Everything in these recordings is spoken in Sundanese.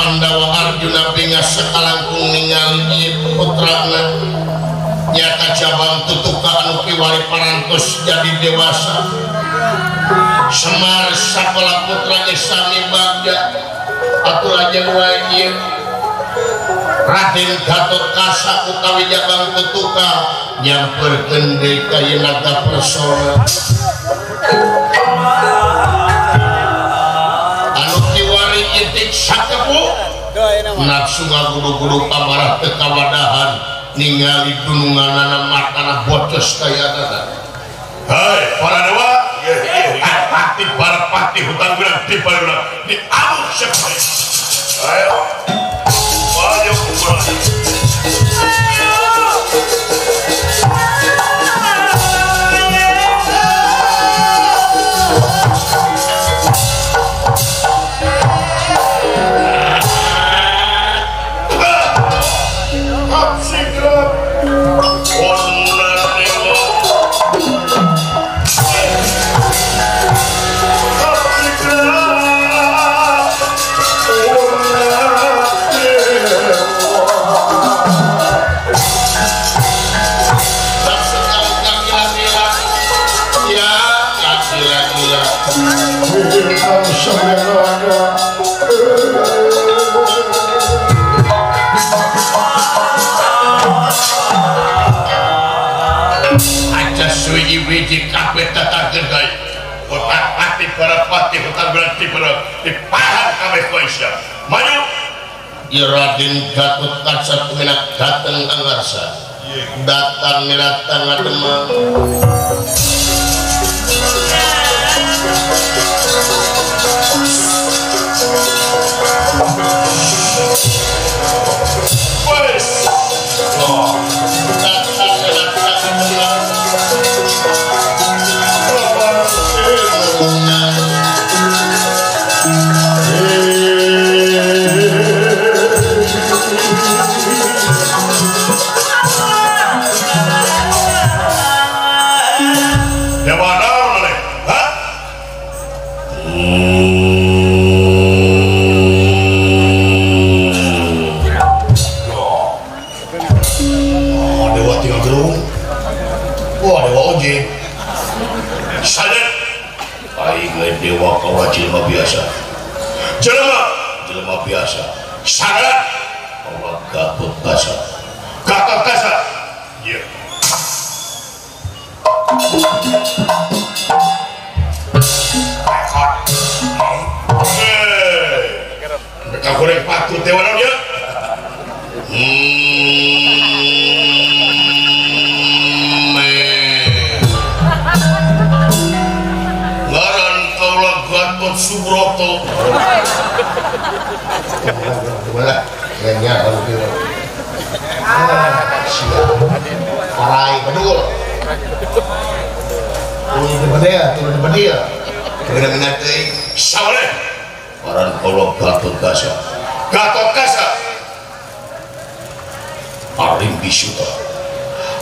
Pandawa Arjuna bingah sakalangkung ningali ieu putrana nyata Jabang Tutuka anu kiwari parantos jadi dewasa. Semar sakola putra ge sami bagja atuh lajeng wae ieu Raden Gatot Kaca utawi Jabang Tutuka nyamperkeun deui ka ieu naga persona anu kiwari itik sakebu nafsu ngagudu-gudu pamarah teu kawadahan ningali dununganana matana bocos kaya eta. Hei para dewa, pati para pati hutang bilang di para di amuk siapa? Ayo, maju kumpulan. Wiji kabeh tatangkeun deui. Otak pati para pati hutan berarti para dipahan kabeh ku Aisyah. Maju. Ieu Raden Gatot Kaca tuminak dateng angarsa. Datang miratang ngademang. Wes. Oh. Datang miratang ngademang. Dewa kawa jelema biasa. Jelema biasa. Sangat kawa Gatot Kaca. Gatot Kaca. Iya. Mereka goreng patut dewa naon ya? Gatot Subroto. Boleh, ya kalau gitu. Siap. Parai bedul. Turun di bedil, turun di bedil. Kena-kena teuing. Saoleh. Paran kolok Gatot Kaca. Gatot Kaca. Arimbi Suta.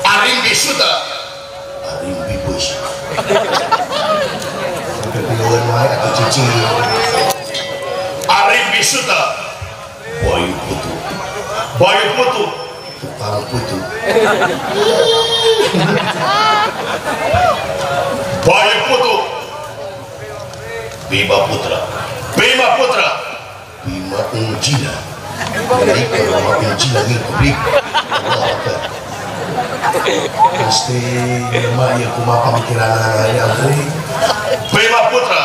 Arimbi Suta. Arimbi Bus. Arimbi Suta. Bayu Putu. Bayu Putu. Tukang putu. Bayu Putu. Bima Putra. Bima Putra. Bima Unjila. Jadi kalau Unjila ni kubrik. Allah Akbar. Pasti mak ya kumaha pamikiran ya euy. Bima Putra.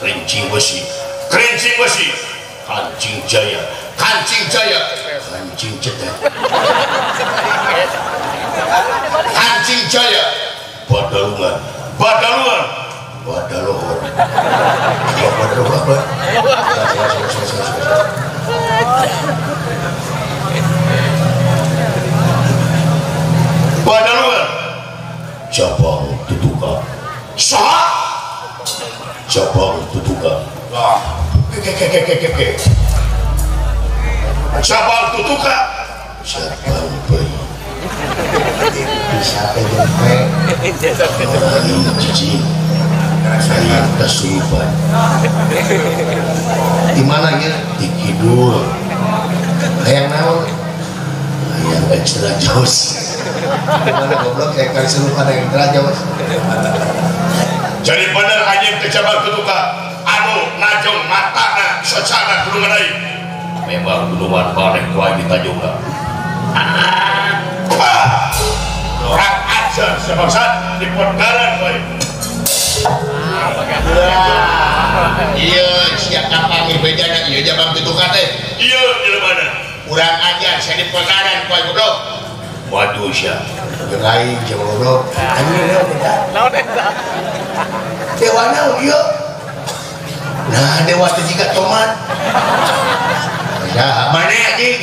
Rincing besi. Rincing besi. Kancing Jaya. Kancing Jaya. Kancing Cetek. Kancing Jaya. Badalungan. Badalungan. Badalohor. Badalohor. Badalungan. Cabang Tutuka. Saha? Cabang Tutuka. Ke. Cabang Tutuka. Cabang Bayi. Bisa PDP. Orang cicing. Saya kesurupan. Di mana ya? Di kidul. Hayang naon? Hayang ekstra jos. Di mana goblok kayak kesurupan yang ekstra jos. Jadi bener anjing teh cabang tutuka anu najong matana socana kudu ngadai. Memang gunungan maneh ku aing ditajongna. Orang ajar sebangsat di podgaran we. Iya, siap kapanggih bejana ieu jabang tutuka teh. Iya jelema. Urang ajar sia di podgaran ku aing goblok. Waduh sia. Jeung aing sia goblok. Anjing naon eta? Dewa naon ieu? Nah, dewa teh jiga tomat. Ya, mana anjing?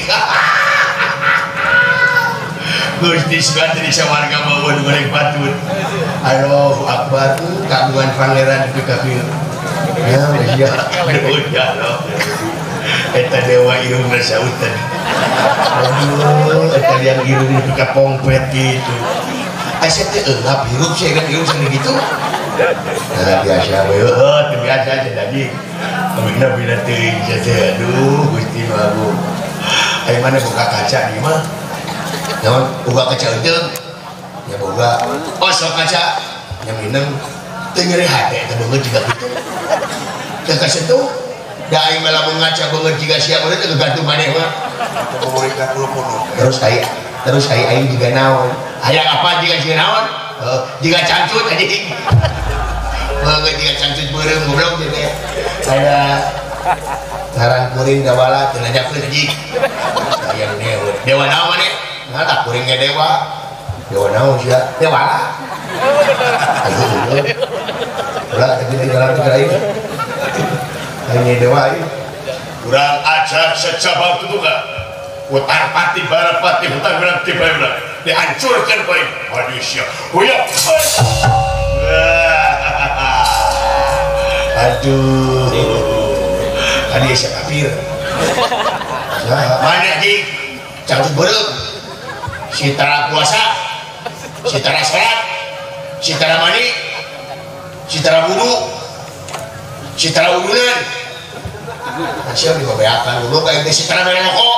Gusti Subhan di sawarga bawa nu goreng patut. Allahu Akbar, kagungan pangeran di kafir. Ya, ya. Aduh, ya Allah. Eta dewa irungna sautan. Aduh, eta yang irung nepi ka pongpet gitu. Asa teh eungap hirup sia kan irung sendiri gitu. Nah, biasa we, heuh, teu biasa cenah anjing. Abina bina teuing sia teh. Aduh, Gusti nu agung. Aya mana buka kaca di mah? Naon boga kaca euteung? Ya boga. Oh, sok kaca nya mineng teu nyeri hate teh beungeut jiga kitu. Teu kasentuh. Da aing mah lamun ngaca beungeut jiga sia meureun teu gantung maneh mah. Terus ai aing jiga naon? Hayang apa jiga jiga naon? Heuh, jiga cangcut anjing. Beungeut jiga cangcut beureum goblok teh. Saya ngaran kuring dawala teu nanyakeun anjing. Hayang dewa. Dewa naon maneh? Nah, tak kuring ge dewa. Dewa naon sia? Dewala. Aduh. Ulah teh di dalam teh lain. Aing dewa ieu. Urang ajar secabang tutuka. Utar pati barat pati hutang urang tiba urang dihancurkan bae manusia. Huyap. Aduh. Adi sia kafir. Mana anjing? Cangcut beureum. Sitara puasa, sitara sholat, sitara mandi, sitara wudu, sitara wudunan. Siap dibabeakan goblok aing teh sitara mere rokok.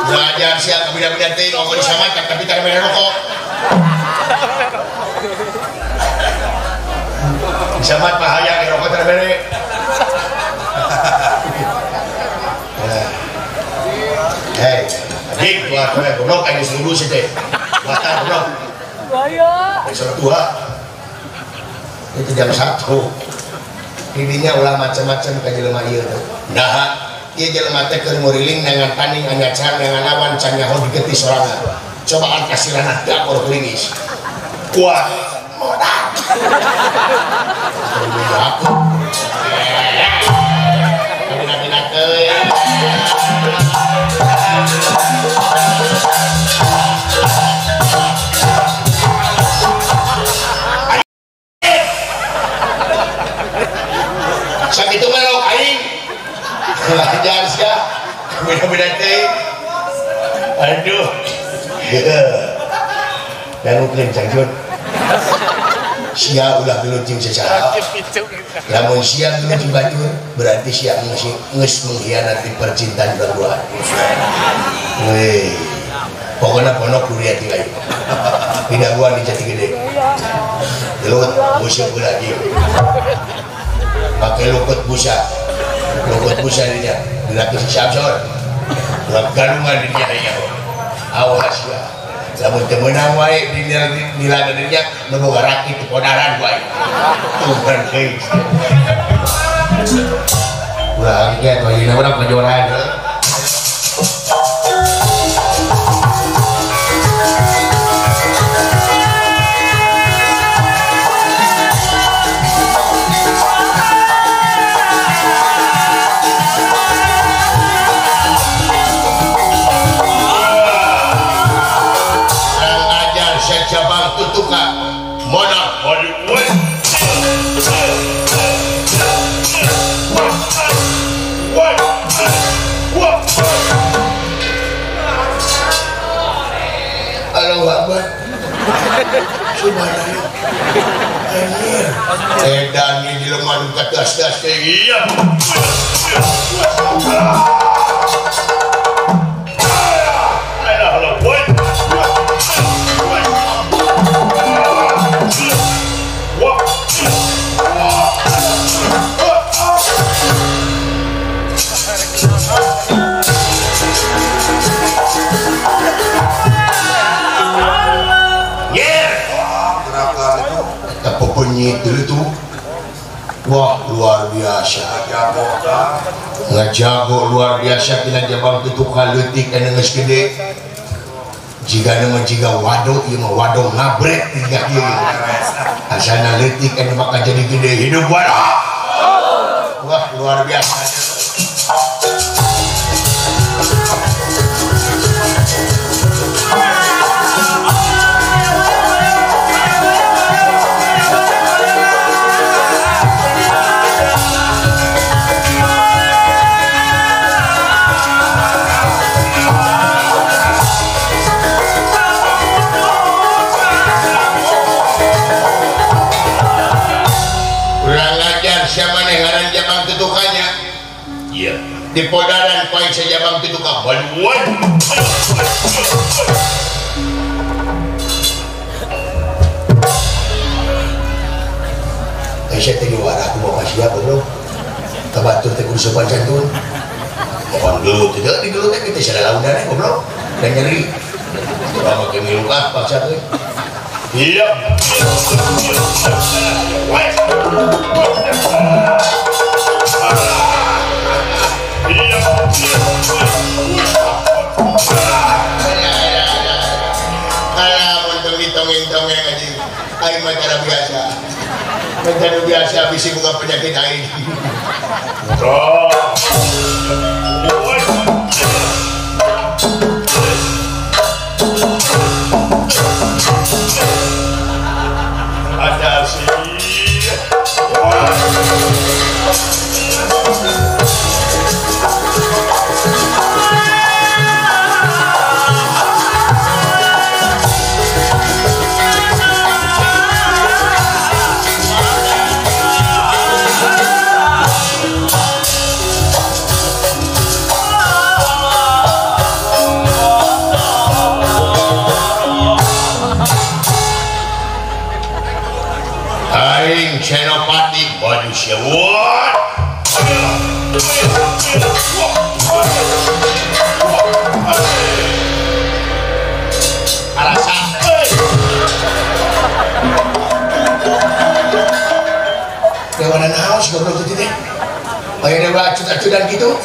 Belajar siap beda-beda teh ngomong disamakan tapi tara mere rokok. Disamat bahaya ge rokok tara mere. Hei, anjing buat goblok aing geus lulus teh. Batal goblok. Bahaya. Aing tua. Itu jam 1. Didinya ulah macam-macam ka jelema ieu teh. Nah, ieu jelema teh keur nguriling nangan taning anyacar nangan awan can nyaho digetih sorangan. Cobaan kasirana dapur kuringis. Kuat. Modal. Aku. Bina-bina teuing. Sakitu mah lauk aing. Belajar sia. Beda-beda teh. Aduh. Dan mungkin cangcut. Sia ulah gelut jeung sesaha. Lamun sia gelut jeung batur, berarti sia geus mengkhianati percintaan berdua. Weh. Pokona ponok kuliah ti aing. Pinaguan di Jati Gede. Gelut musuh heula jeung. Pakai lukut busa. Lukut busa dinya. Dilaki si Samson. Ulah galungan di dinya aya. Awas ya. Lamun teu meunang wae di nilana dinya nu boga rakit teu podaran wae. Tuhan deui. Urang ge atuh ayeuna urang pajoran. Subhanallah. Edan di lemah katas-tas iya. Itu wah luar biasa ngajago luar biasa tina jabang kitu kaleutik anu geus gede jigana mah jiga wado ieu mah wado ngabrek tiga ieu asana leutik anu bakal jadi gede hidup wado wah luar biasa. Di podaran poin sejabang itu kapan saya tadi warah aku bawa siap bro kebatur teh kudu sopan santun mohon gelut tidak digelut teh kita salah laudan goblok dan nyeri coba make milu ah paksa teh iya. Aing mah biasa. Cara biasa bisi bukan penyakit aing. Ada sih. Senopati manusia what? Arasa dewa naos goblok teh teh. Aya dewa acut-acudan kitu.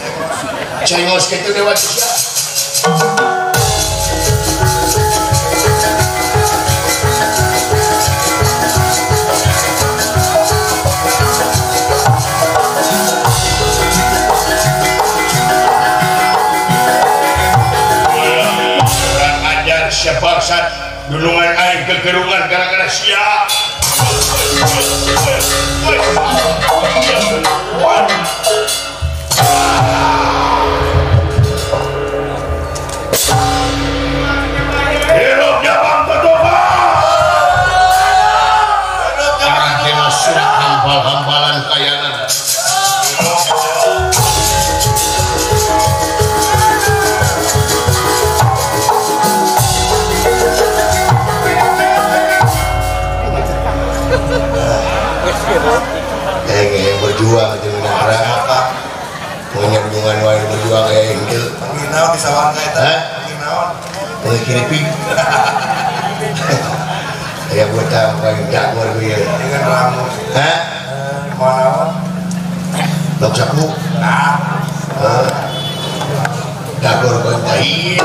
Cengos kitu dewa sia. Sebangsat dulungan air kegerungan gara-gara siap. Hidup Jabang Ketuka. Para dewa sudah hampal-hampalan kayangan. Yang berjuang itu menang apa? Punya hubungan wae berjuang kayak gitu. Penginau di sawah eta. Hah? Penginau. Pengkiriping. Ya buat apa dapur gue. Dengan rambut. Hah? Mana? Lok sapu. Ah. Dapur kontai.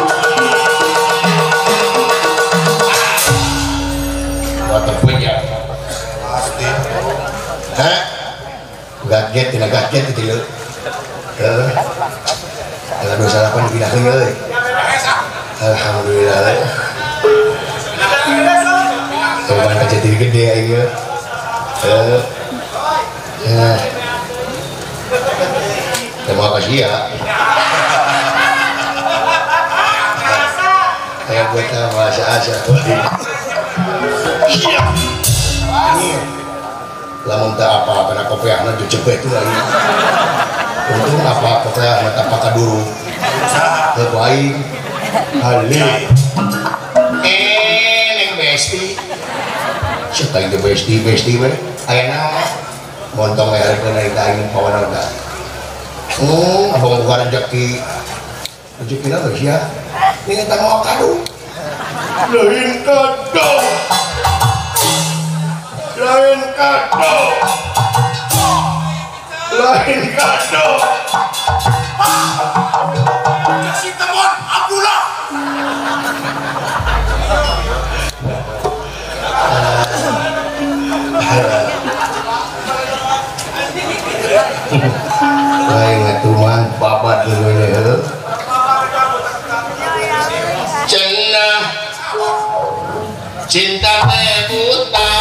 Water punya. Pasti. Hah? Gadget, tidak gadget itu loh. Kalau dosa lakukan dipindahkan euy. Alhamdulillah. Korban kaca diri gede aing ya. Terima kasih ya. Kayak buat bahasa Asia. Iya. Lamun teu apa kana kopiahna dicepet lagi. Untung apa kopiahna tapa kaduru. Saha? Teu aing. Hale. Neng besti. Siapa itu besti besti we? Aya naon? Montong leherkeun ari ka aing pawana da. Abang buka rezeki. Rezeki na geus ya. Ini eta mau kado. Lain kado. Lain kado. Lain kado. Si temon Abdullah. Lain atuh mah babat geus heuh. Cenah cinta teh buta.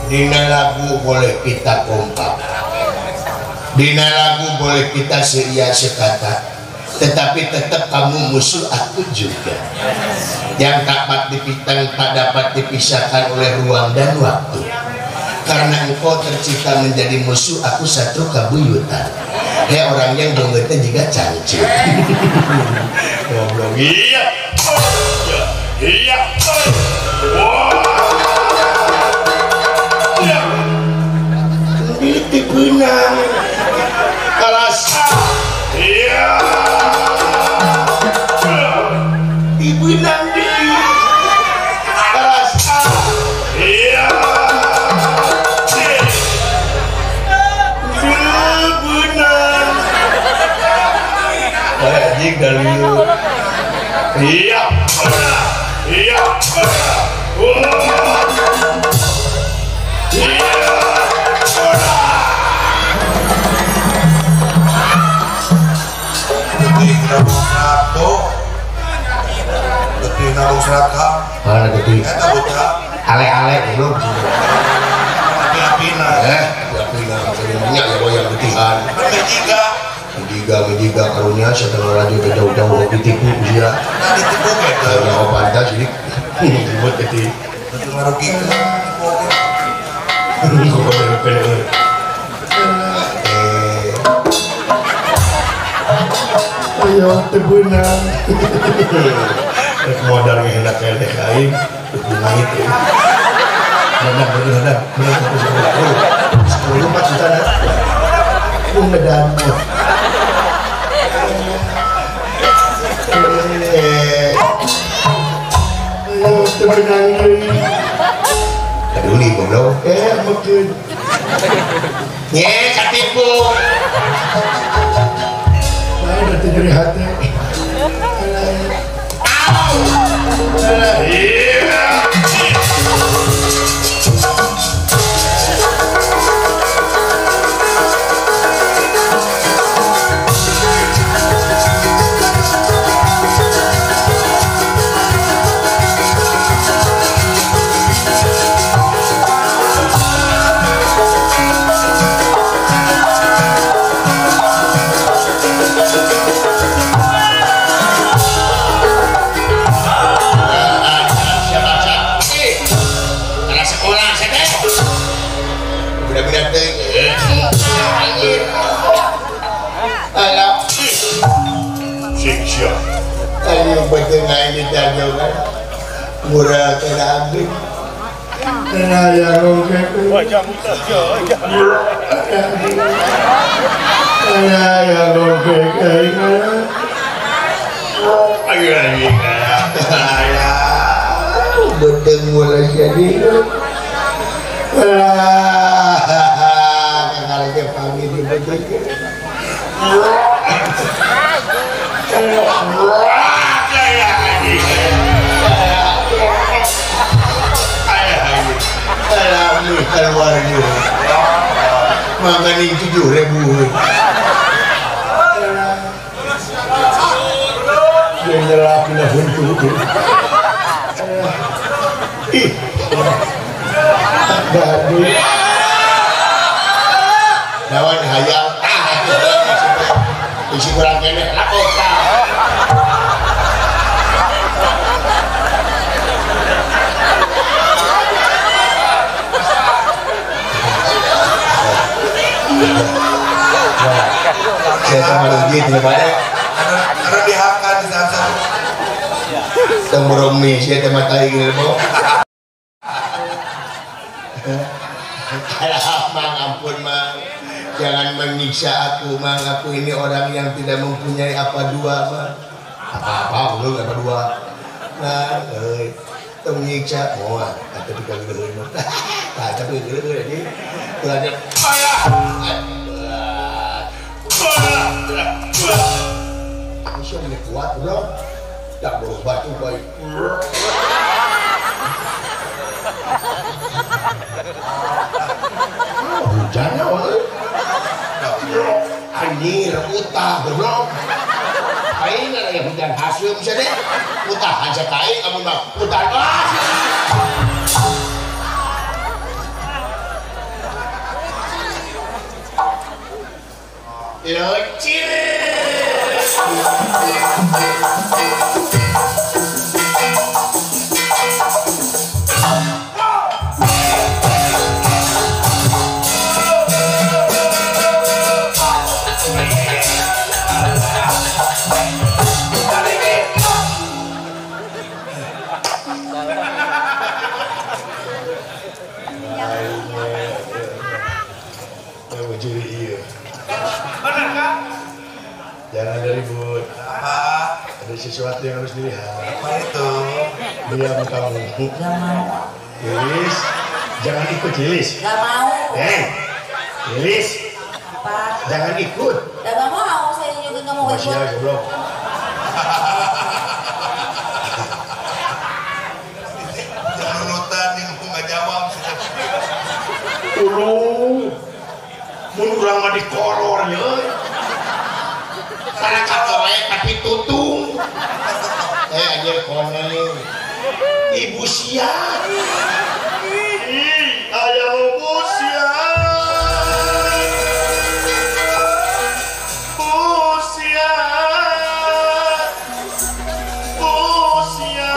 Dina lagu boleh kita kompak, dina lagu boleh kita seia sekata, tetapi tetap kamu musuh aku juga. Yang dapat dipitang tak dapat dipisahkan oleh ruang dan waktu. Karena engkau tercipta menjadi musuh aku satu kabuyutan. Hei orang yang dongetnya juga cangcut. Goblok. Iya. Iya. Benang kelas iya di benang di kelas iya di benang anjing dari iya iya mana getih ale-ale belum api-apina api-apina minyak ya boyang getihan menjiga karunia setelah lanjut ke jauh-jauh ditipu dia karena oh pantas ini ribut getih ayo tebenang modal ngehenak kelek aing ngangit ya. Menang menang menang 10 4 juta na. Ngedan. Tebenang deui. Peduli goblok. Meukeun. Ye katipu. Lain atuh nyeri hati. Murah kena ambil kena yang oke kena yang oke kena Ketemu lagi jadi. Lah, kakak pamit di baju. Keluar juga. Makan 7.000. Dia nyelap kena buntu. Ih. Lawan hayang. Isi kurang kene lapor. Saya sama lagi tidak banyak. Anu dihakan di sana. Temurumi saya tema tai gini mau. Alah, Mang, ampun Mang, jangan menyiksa aku Mang, aku ini orang yang tidak mempunyai apa dua Mang. Apa-apa belum apa dua. Nah, teu menyiksa moal, tapi kalau geuleuh mah. Tah, tapi geuleuh jadi ulah Bisa ini kuat bro, tak boleh batu baik. Hujannya oleh, anjir utah bro. Kain ada yang hujan hasil bisa deh, utah aja kain kamu mah utah lah. Locir. Jangan ada ribut. Apa? Ada sesuatu yang harus dilihat. Apa itu? Diam kamu. Gak mau. Lilis, jangan ikut Lilis. Gak mau. Lilis. Apa? Jangan ikut. Gak mau, saya juga gak mau ikut. Masih aja goblok. Jangan nurutan yang aku gak jawab. Ulu, mun urang mah dikoror ya. Salah kata tapi tutung. Anjir koneng. Ibu sia. Ih, ayah ibu sia. Bu sia. Bu sia.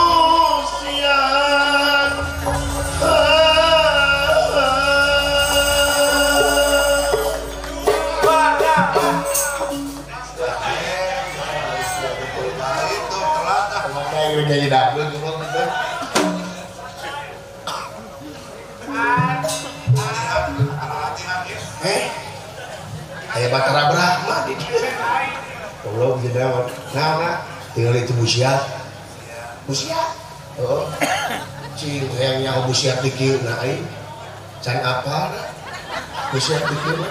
Bu sia. Jadi dapur goblok gitu. Aya Batara Brahma di dieu. Goblok jadi naon? Nah, tinggal itu busia. Busia. Oh. Cing hayang nyaho busia ti kieu na aing. Can apal busia ti kieu.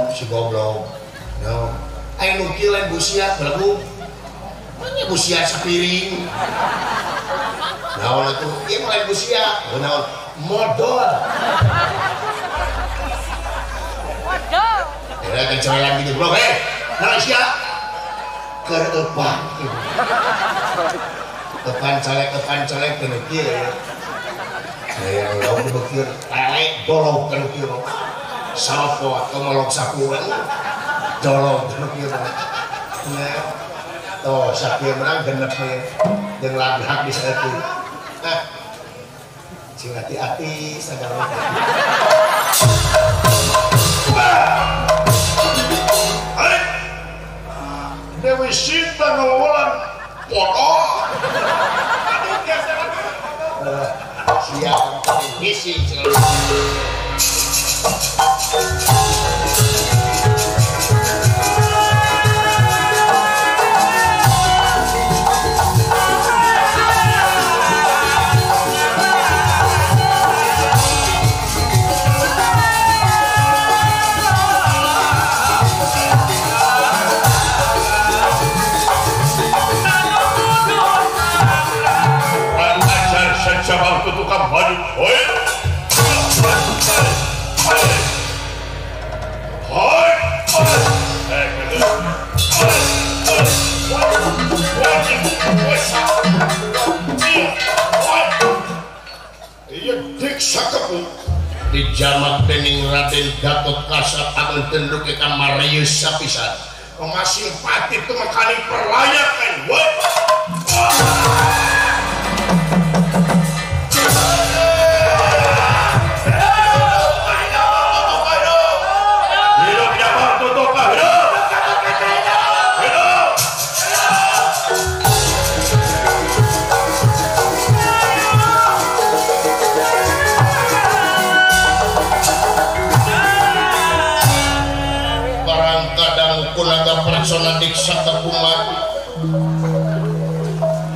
Si goblok. Naon? Ayo nukil lain busia belagu mana busia sepiring naon atuh ieu mah lain busia naon modal modal era kencorelan gitu blok naon sia keur eupan eupan colek teu kieu hayang lauk beukir lele dolog kana kieu salpo atau molok sapu dolog kieu nya toh sakieu menang genep we jeung laghak di saeutik nah sing hati-hati sagala. Dewi Sinta ngelawan bodoh. Siap misi. Jabang Tutuka maju. Hoi. Hoi. Iya diksa kepu dijamak dening Raden Gatot Kaca amun tenduk ka Marius sapisan. Masing pati itu makani perlayakan. Persona diksa terkumat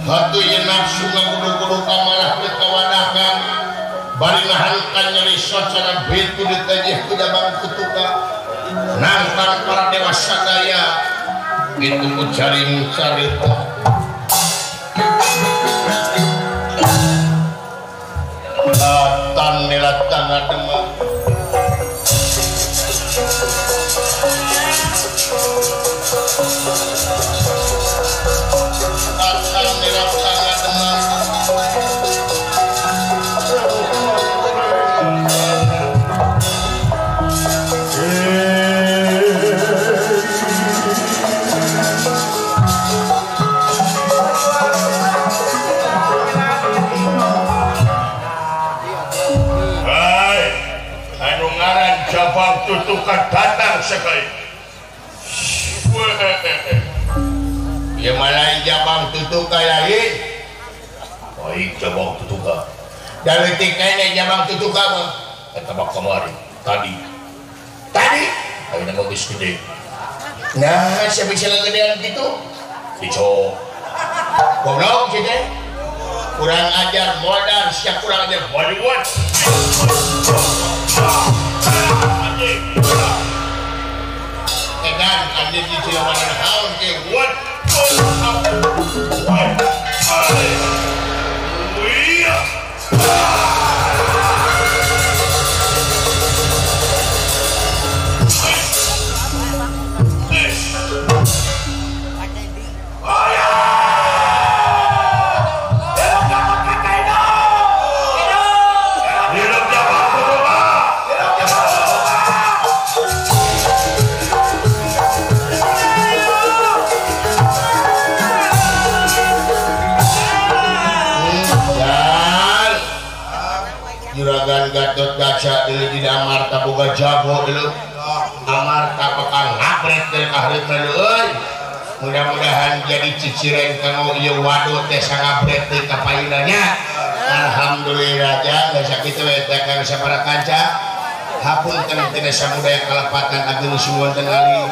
hatu ye nafsu ngagudu-gudu kamarah dikawadakan bari nahankan nyeri socara betu ditajih ku Jabang Tutuka nangkan para dewa sadaya itu ku jaring carita latan nilatang adema Tutuka datang sekali. Ya malah Jabang Tutuka ya. Baik Jabang Tutuka. Dari tikainya Jabang Tutuka mah. Eta mah kamari tadi. Tadi? Ayeuna mah geus gede. Nah, siapa bisa ngegedean gitu? Dico. Goblok sih teh. Kurang ajar modal, siap kurang ajar. Waduh. Edan anjing di Cilewanan haun ke what? Juragan Gatot Kaca deui di Amarta boga jago deui Amarta bakal ngabret deui ka hareupeun euy. Mudah-mudahan jadi ciciren kanggo ieu wado teh sangabret deui ka payuna nya. Alhamdulillah ja geus sakitu we teh kang sabaraha kanca. Hapunten teh samudaya kalepatan agung suwonten ali.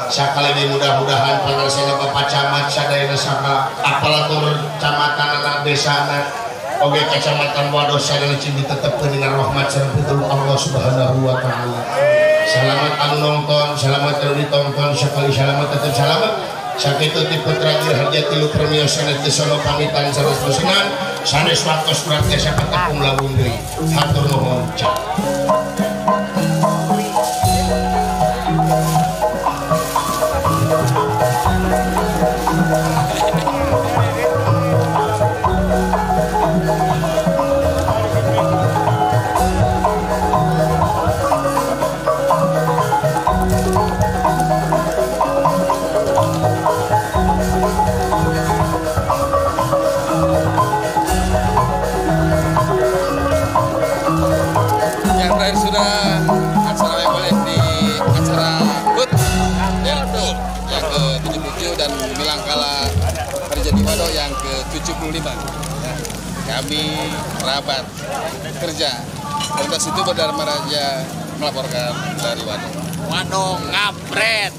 Sakali deui mudah-mudahan pangarsana Bapak Camat sadayana saka aparatur kecamatan desana oge kecamatan Wado sadayana cing ditetepkeun dina rahmat sareng pitulung Allah Subhanahu wa taala. Selamat anu nonton, selamat anu ditonton, sekali selamat tetep selamat. Sakitu ti putra Harja tilu permiyosan teh sono pamitan sanes bosenan, sanes waktos urang teh sapatepung lawung deui. Hatur nuhun. Yang ke-75 ya. Kami kerabat kerja komunitas itu Berdharma Raja melaporkan dari Wado. Wado ngabret.